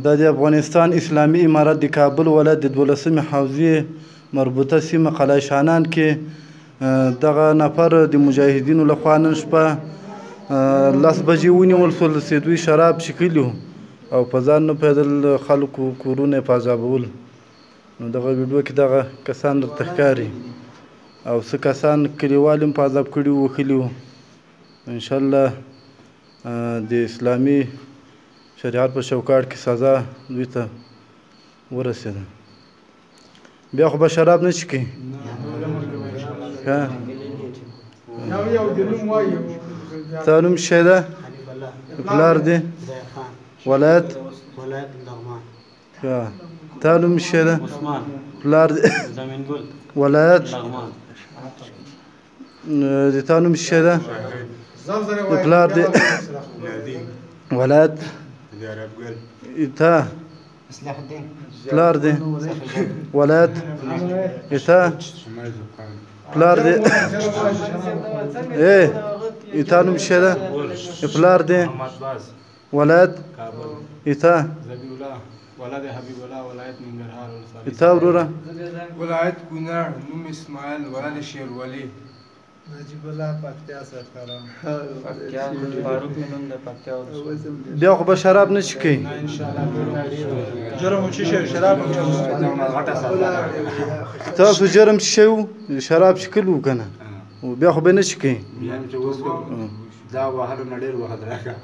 دا د افغانستان اسلامي امارت د کابل ولایت د 12مې حوزې مربوطه سیمه قلعه شانان کې دغه نفر د مجاهدینو لخوا نن شپه 10 بجې ونیول شول چې دوی شراب څښلي وو او په ځان نه پوهېدل، خلکو کورونه یې په عذابول. نو دغه ویډیو کې دغه کسان درته ښکاري او څه کسان کلیوال هم په عذاب کړي وو، وهلي وو. انشاءالله د اسلامي شریعت په چوکاټ کې سزا دوی ته ورسېده. بیا خو به شراب نه څښي؟ تا نوم څه ده؟ پلار دې؟ ولایت؟ تا نوم څه ده؟ پلار دې؟ ولایت؟ د تا نوم څه ده؟ پلار دې؟ ولایت؟ تا پلار دې؟ ولایت؟ تا پلار دې؟ تا نوم څه ده؟ پلار دې؟ ولایت؟ تا تا وروره؟ ولایت کونړ، نوم اسماعیل، ولد شیرولي. نجیب الله، پکتیا سرکاران. فاروق مې نوم دی، پکتیا. بیا خو به شراب نه څښئ؟ جرم څه شی؟ شراب تاسو جرم څه شی وو؟ شراب څښل وو که نه؟ بیا خو به نه څښئ؟ دا وهلو نه ډېر وهل راکړه.